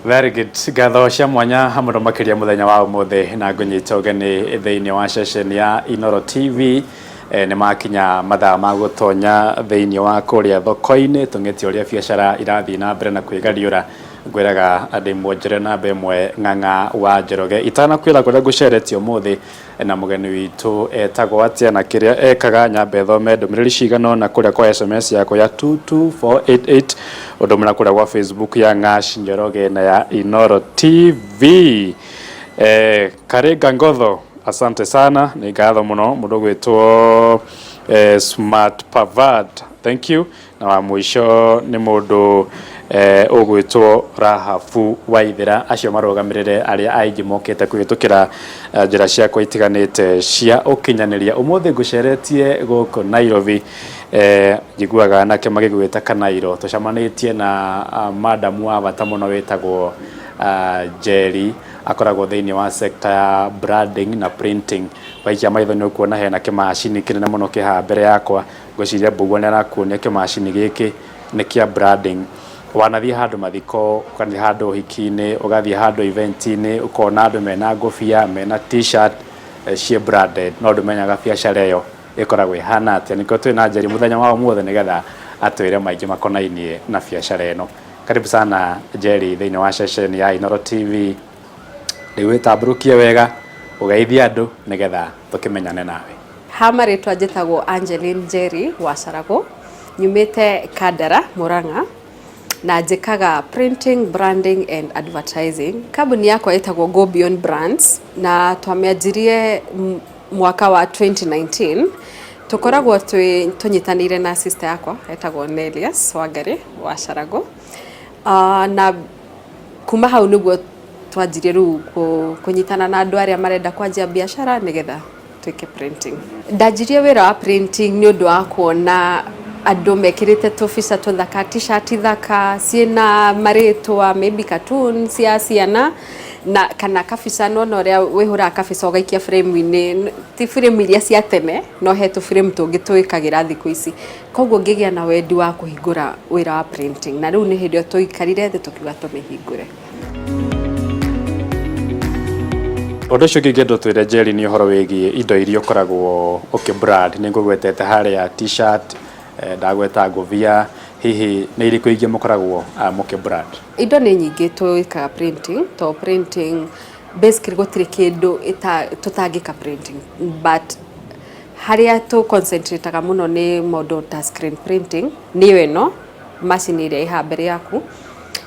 Very good. Ngatho cia mwanya mũno makĩria mũthenya wa ũmũthĩ na ngũnyita ũgeni thĩinĩ wa ceceni ya Inoro TV. E, nĩ makinya mathaa ma gũtonya thĩinĩ wa kũrĩa thoko-inĩ tũng'etie ũrĩa biacara irathiĩ na mbere na kwĩgariũra. Ngwĩraga ndĩ mwonjore namba ĩmwe Ng'ang'a wa Njoroge. Itanakwĩra kũrĩa ngũceretie ũmũthĩ na mũgeni witũ etagwo atĩa na kĩrĩa ekaga, nyambe thome ndũmĩrĩri cigana ũna kũrĩa kwa SMS yakwa ya 22488 ũndũ ũmwe na kũrĩa gwa Facebook ya Ng'ash Njoroge na ya Inoro TV. Eh, Karinga Ngotho, asante sana, nĩ ngatho mũno mũndũ ũgwĩtwo eh, Smart Pavad, thank you. Na wa mũico nĩ mũndũ eh, ũgwĩtwo Rahabu Waithera, acio marũgamĩrĩre arĩa aingĩ mokĩte kũhĩtũkĩra eh, njĩra ciakwa itiganĩte cia ũkinyanĩria. Ũmũthĩ ngũceretie gũkũ Nairobi, eh, njiguaga anake magĩgwĩta Kanairo. Tũcemanĩtie na ah, madamu wa bata mũno wĩtagwo ah, Njeri, akoragwo thĩinĩ wa sector ya branding na printing. Waikia maitho nĩ ũkuona hena kĩmacini kĩnene mũno kĩ haha mbere yakwa. Ngwĩciria Mbugua nĩ arakuonia kĩmacini gĩkĩ nĩ kĩa branding. Wanathiĩ handũ mathiko, ũgathiĩ handũ ũhiki-inĩ, ũgathiĩ handũ event-inĩ, ũkona andũ mena ngũbia, mena t-shirt ciĩ branded, no ndũmenyaga biacara ĩyo ĩkoragwo ĩhana atĩa. Nĩkĩo twĩ na Njeri mũthenya wa ũmũthĩ nĩgetha atwĩre maingĩ makonainie na biacara ĩno. Karibu sana Njeri thĩinĩ wa ceceni ya Inooro TV. Rĩu wĩtambũrũkie wega, ũgeithie andũ nĩgetha tũkĩmenyane nawe. Ha marĩtwa njĩtagwo Angeline Njeri wa Caragũ, nyumĩte Kandara, Murang'a, na njĩkaga printing, branding and advertising. Kambuni yakwa ĩtagwo Go Beyond Brands na twamĩanjirie mwaka wa 2019. Tũkoragwo twĩ tũnyitanĩire na sister yakwa etagwo Nelius Wangari wa Caragũ. Na kuma hau nĩguo twanjirie rĩu kũnyitana na andũ arĩa marenda kwanjia biacara nĩgetha twĩke printing. Ndanjirie wĩra wa printing nĩ ũndũ wa kuona andũ mekĩrĩte tũbica tũthaka, t-shirt thaka ciĩna marĩtwa, maybe cartoon cia ciana na kana kabica, nona ũrĩa wĩhũraga kabica ũgaikia frame-inĩ, ti frame iria cia tene, no he tũ frame tũngĩ twĩkagĩra thikũ ici. Koguo ngĩgĩa na wendi wa kũhingũra wĩra wa printing, na rĩu nĩ hĩndĩ ĩyo tũikarire thĩ tũkiuga tũmĩhingũre. Ũndũ ũcio ũngĩ ingĩenda ũtwĩre Njeri nĩ ũhoro wĩgiĩ indo iria ũkoragwo ũkĩ brand. Nĩ ngũgwetete harĩa t-shirt, ndagweta ngũbia, hihi nĩ irĩkũ ingĩ mũkoragwo mũkĩ brand? Indo nĩ nyingĩ twĩkaga printing, to printing basically gũtirĩ kĩndũ tũtangĩka printing, but harĩa tũ concentrate-aga mũno nĩ maũndũ ta screen printing, nĩyo ĩno macini ĩrĩa ĩ haha mbere yaku,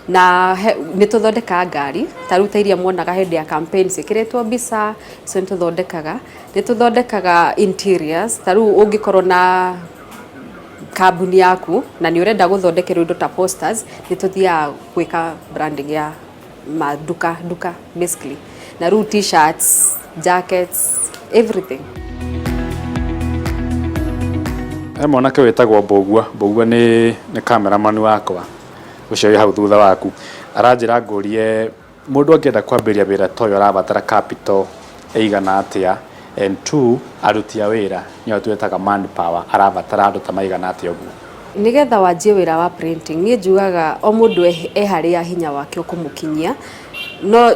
na nĩ tũthondekaga ngari ta rĩu ta iria muonaga hĩndĩ ya campaign ciĩkĩrĩtwo mbica, icio nĩ tũthondekaga. Nĩ tũthondekaga interiors, ta rĩu ũngĩkorwo na kambuni yaku na nĩ ũrenda gũthondekerwo indo ta posters, nĩ tũthiaga gwĩka branding ya maduka nduka basically, na rĩu t-shirts, jackets, everything. He mwanake wĩtagwo Mbũgua. Mbũgua nĩ nĩ cameraman wakwa ũcio wĩ hau thutha waku. Aranjĩra ngũrie mũndũ angĩenda kwambĩrĩria wĩra ta ũyũ arabatara capital ĩigana atĩa, and two, aruti a wĩra nĩo twĩtaga manpower arabatara andũ ta maigana atĩa ũguo? Nĩgetha wanjie wĩra wa printing, niĩ njugaga o mũndũ e harĩa hinya wake ũkũmũkinyia, no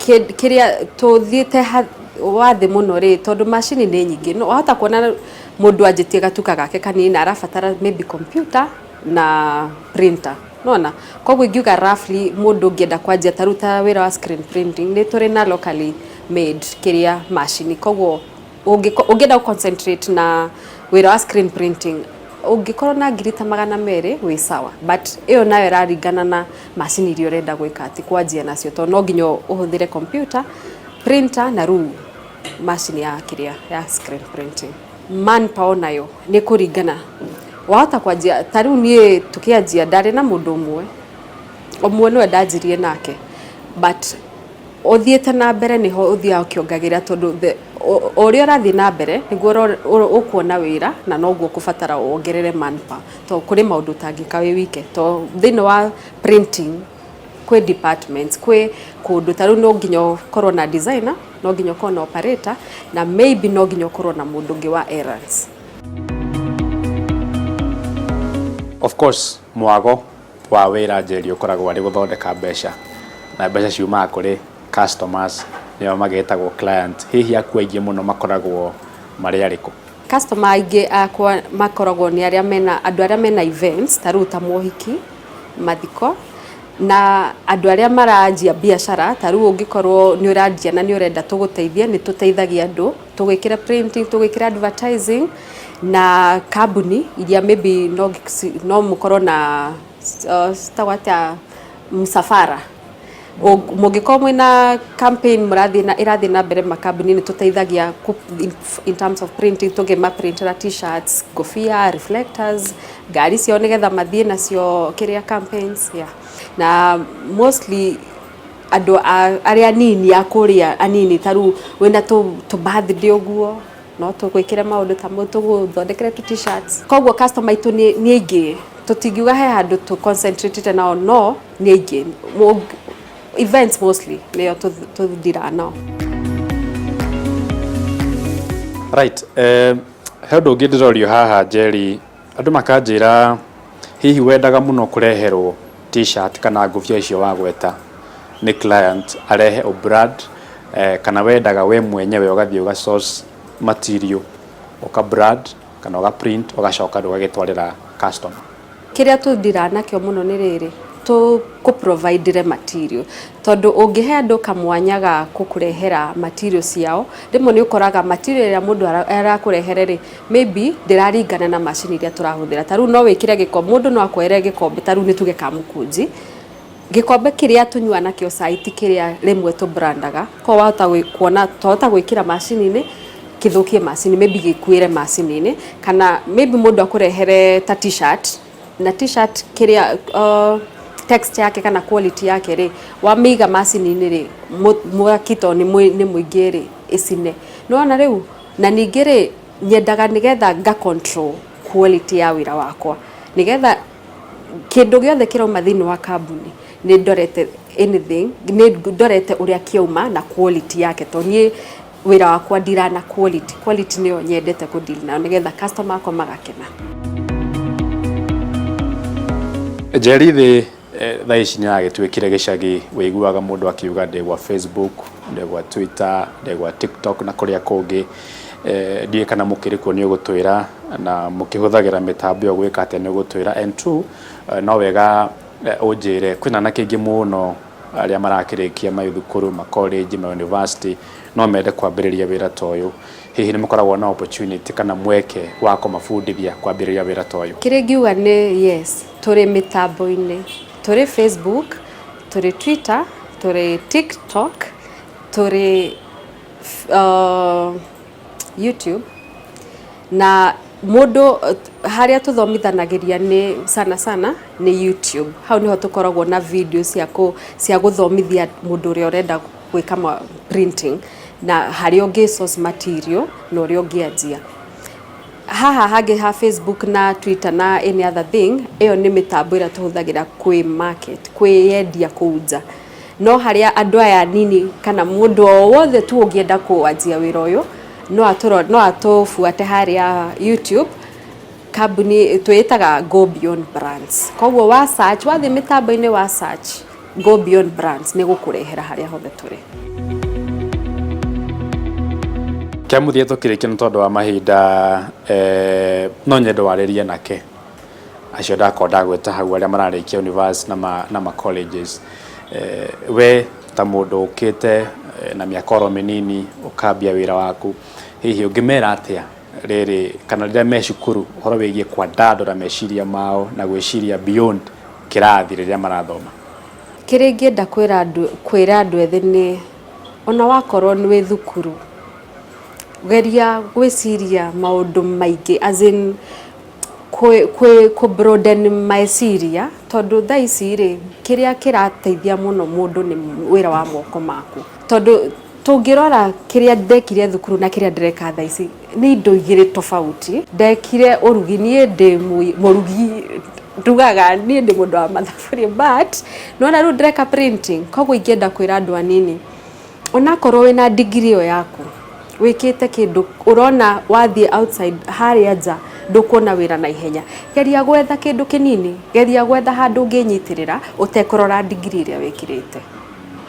kĩrĩa tũthiĩte wa thĩ mũno rĩ, tondũ macini nĩ nyingĩ, no wahota kuona mũndũ anjĩtie gatuka gake kanini na arabatara maybe computer na printer, nona koguo ingiuga roughly mũndũ ũngĩenda kwanjia ta rĩu ta wĩra wa screen printing, nĩ tũrĩ na locally made kĩrĩa macini, koguo ũngĩenda gũ concentrate na wĩra wa screen printing, ũngĩkorwo na ngiri ta 200 wĩ sawa, but ĩyo nayo ĩraringana na macini iria ũrenda gwĩka atĩ kwanjia nacio, tondũ no nginya ũhũthĩre computer, printer na rĩu macini ya kĩrĩa ya screen printing. Manpower nayo nĩ kũringana, wahota kwanjia ta rĩu niĩ tũkĩanjia ndarĩ na mũndũ ũmwe ũmwe nĩwe ndanjirie nake, but ũthiĩte na mbere nĩho ũthiaga ũkĩongagĩrĩra, tondũ o ũrĩa ũrathiĩ na mbere nĩguo ũkuona wĩra na noguo ũkũbatara wongerere manpower, tondũ kũrĩ maũndũ ũtangĩka wĩ wike, tondũ thĩinĩ wa printing kwĩ departments, kwĩ kũndũ ta rĩu no nginya ũkorwo na designer, no nginya ũkorwo na operator, na maybe no nginya ũkorwo na mũndũ ũngĩ wa errands. Of course mwago Wa wĩra, Njeri, ũkoragwo arĩ gũthondeka mbeca, na mbeca ciumaga kũrĩ customers, nĩo magĩtagwo client. Hihi aku aingĩ mũno makoragwo marĩ arĩkũ? Customer aingĩ akwa makoragwo nĩ arĩa mena, andũ arĩa mena events, ta rĩu ta mohiki, mathiko, na andũ arĩa maranjia biacara. Ta rĩu ũngĩkorwo nĩ ũranjia na nĩ ũrenda tũgũteithie, nĩ tũteithagia andũ tũgwĩkĩra printing, tũgwĩkĩra advertising, na kambuni iria maybe no mũkorwo na citagwo atĩa, msafara. Mũngĩkorwo mwĩna campaign mũrathiĩ na ĩrathiĩ na mbere makambuni, nĩ tũteithagia in terms of printing, tũngĩmaprintera T-shirts, ngobia, reflectors, ngari ciao nĩgetha mathiĩ nacio kĩrĩa, campaigns, yeah. Na mostly andũ arĩa anini, a kũrĩa anini, ta rĩu wĩna tũ birthday ũguo, no tũgwĩkĩre maũndũ ta mau, tũgũthondekere tũ T-shirts. Koguo customer aitũ nĩ aingĩ, tũtingiuga he handũ tũ concentrate nao, no nĩ aingĩ. Events mostly nĩyo tũthiraga nao. Right, he ũndũ ũngĩ ndĩrorio haha, Njeri, andũ makanjĩra hihi wendaga mũno kũreherwo T-shirt kana ngũbia icio wagweta nĩ client arehe o brand, kana wendaga we mwenyewe ũgathiĩ ũga source material, ũka brand kana ũga print, ũgacoka ũgagĩtwarĩra customer? Kĩrĩa tũndiraga nakĩo mũno nĩ rĩrĩ, tũkũ provide material, tondũ ũngĩhe andũ kamwanya ga gũkũrehera material ciao, rĩmwe nĩ ũkoraga material ĩrĩa mũndũ arakũrehere rĩ, maybe ndĩraringana na macini iria tũrahũthĩra. Ta rĩu no wĩkĩre gĩkombe, mũndũ no akwehere gĩkombe, ta rĩu nĩ tuge kamũkunji, gĩkombe kĩrĩa tũnyua nakĩo cai ti kĩrĩa rĩmwe tũbrandaga. Koguo wahota kuona twahota gwĩkĩra macini-inĩ, kĩthũkie macini, maybe gĩkuĩre macini-inĩ, kana maybe mũndũ akũrehere ta T-shirt, na T-shirt kĩrĩa text yake kana quality yake rĩ, wamĩiga macini-inĩ rĩ, mwaki to nĩ mũingĩ rĩ, ĩcine. Nĩwona rĩu? Na ningĩ rĩ, nyendaga nĩgetha nga control quality ya wĩra wakwa, nĩgetha kĩndũ gĩothe kĩrauma thĩinĩ wa kambuni nĩ ndorete anything, nĩ ndorete ũrĩa kĩauma na quality yake, tondũ niĩ wĩra wakwa ndira na quality. Quality nĩyo nyendete kũ deal nayo, nĩgetha customer akwa magakena. Njeri, thĩ thaa ici nĩ yagĩtuĩkire gĩcagi. Wĩiguaga mũndũ akiuga ndĩ gwa Facebook, ndĩ gwa Twitter, ndĩ gwa TikTok na kũrĩa kũngĩ. Ndiũĩ kana mũkĩrĩ kuo, nĩ ũgũtwĩra, na mũkĩhũthagĩra mĩtambo ĩyo gwĩka atĩa, nĩ ũgũtwĩra. And two, no wega ũnjĩre, kwĩna anake aingĩ mũno arĩa marakĩrĩkia mathukuru, ma college, ma university, no mende kwambĩrĩria wĩra ta ũyũ. Hihi nĩ mũkoragwo na opportunity kana mweke wa kũmabundithia kwambĩrĩria wĩra ta ũyũ? Kĩrĩa ingiuga nĩ yes, tũrĩ mĩtambo-inĩ, tũrĩ Facebook, tũrĩ Twitter, tũrĩ TikTok, tũrĩ YouTube, na mũndũ harĩa tũthomithanagĩria nĩ sana sana nĩ YouTube. Hau nĩho tũkoragwo na video cia gũthomithia mũndũ ũrĩa ũrenda gwĩka printing, na harĩa ũngĩ source material na ũrĩa ũngĩanjia. Haha hangĩ ha Facebook na Twitter na any other thing, ĩyo nĩ mĩtambo ĩrĩa tũhũthagĩra kwĩ market, kwĩyendia kũu nja. No harĩa andũ aya nini kana mũndũ o wothe tu ũngĩenda kwanjia wĩra ũyũ, no atũbuate harĩa YouTube. Kambuni twĩtaga Go Beyond Brands. Koguo wa search, wathiĩ mĩtambo-inĩ, wa search Go Beyond Brands, nĩ gũkũrehera harĩa hothe tũrĩ. Kĩa mũthia, tũkĩrĩkia nĩ tondũ wa mahinda, no nyende warĩrie nake acio ndakorwo ndagwĩta hau, arĩa mararĩkia university na ma colleges. We ta mũndũ ũkĩte na mĩaka oro mĩnini ũkambia wĩra waku, hihi ũngĩmera atĩa rĩrĩ kana rĩrĩa me cukuru ũhoro wĩgiĩ kwandandũra meciria mao na gwĩciria beyond kĩrathi rĩrĩa marathoma? Kĩrĩa ingĩenda kwĩra andũ ethĩ nĩ ona wakorwo nĩ wĩ thukuru, geria gwĩciria maũndũ maingĩ, as in kwĩ broaden meciria, tondũ thaa ici rĩ, kĩrĩa kĩrateithia mũno mũndũ nĩ wĩra wa moko maku. Tondũ tũngĩrora kĩrĩa ndekire thukuru na kĩrĩa ndĩreka thaa ici nĩ indo igĩrĩ tofauti. Ndekire ũrugi, niĩ ndĩ mũrugi, ndugaga, niĩ ndĩ mũndũ wa mathaburia, but nĩwona rĩu ndĩreka printing. Koguo ingĩenda kwĩra andũ anini, onakorwo wĩna degree ĩyo yaku, wĩkĩte kĩndũ ũrona wathiĩ outside harĩa nja. Ndũkuona wĩra na ihenya. Geria gwetha kĩndũ kĩnini, geria gwetha handũ ũngĩnyitĩrĩra ũtekũrora degree ĩrĩa wĩkĩrĩte,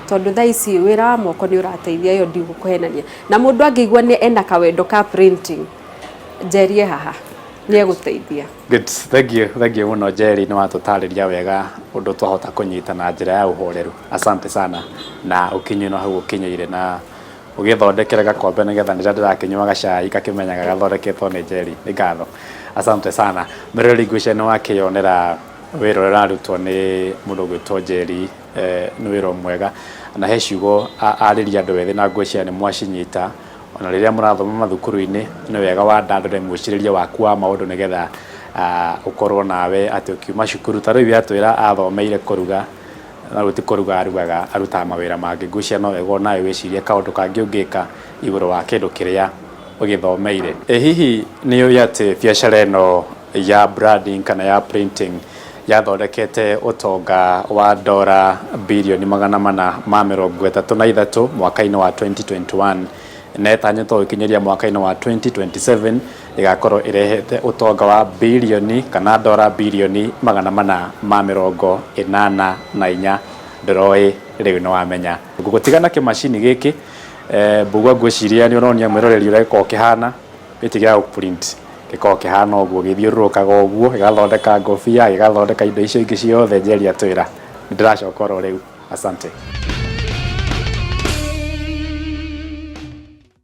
tondũ thaa ici wĩra wa moko nĩ ũrateithia. Ĩyo ndigũkũhenania. Na mũndũ angĩigua nĩ ena kawendo ka printing, njerie haha, nĩ egũteithia. Good, thank you, thank you mũno Jerry, nĩ watũtarĩria wega ũndũ twahota kũnyita na njĩra ya ũhoreru. Asante sana, na ũkinyu no hau ũkinyĩire na ũgĩthondekere gakombe nĩgetha rĩrĩa ndĩrakĩnyua gacai gakĩmenyaga gathondeketwo nĩ Jerry. Nĩ ngatho. Asante sana. Mĩroreri, ngwĩciria nĩ wakĩyonera wĩra ũrĩa ũrarutwo nĩ mũndũ ũgwĩtwo Jerry, nĩ wĩra mwega na he ciugo arĩria andũ ethĩ, na ngwĩciria nĩ mwacinyita. Ona rĩrĩa mũrathoma mathukuru-inĩ, nĩ wega wandandũre mwĩcirĩrie waku wa maũndũ nĩgetha ũkorwo nawe atĩ ũkiuma cukuru, ta rĩu atwĩra athomeire kũruga, na rĩu ti kũruga arugaga, arutaga mawĩra mangĩ. Ngwĩciria no wega onawe wĩcirie kaũndũ kangĩ ũngĩka igũrũ wa kĩndũ kĩrĩa ũgĩthomeire. Ĩ hihi nĩ ũĩ atĩ biacara ĩno ya branding kana ya printing yathondekete ũtonga wa dora 433 bilioni mwaka-inĩ wa 2021, na ĩtanyĩtwo gũkinyĩria mwaka-inĩ wa 2027 ĩgakorwo ĩrehete ũtonga wa bilioni kana dora 484 bilioni? Ndũroĩ, rĩu nĩ wamenya. Ngũgũtiga na kĩmacini gĩkĩ, mbugua. Ngwĩciria nĩ ũronia mwĩroreri ũrĩa gĩkoragwo kĩhana. Gĩkĩ gĩa print gĩkoragwo kĩhana ũguo, gĩthiũrũrũkaga ũguo, gĩgathondeka ngobia, gĩgathondeka indo icio ingĩ ciothe Njeri atwĩra. Nĩ ndĩracoka oro rĩu. Asante.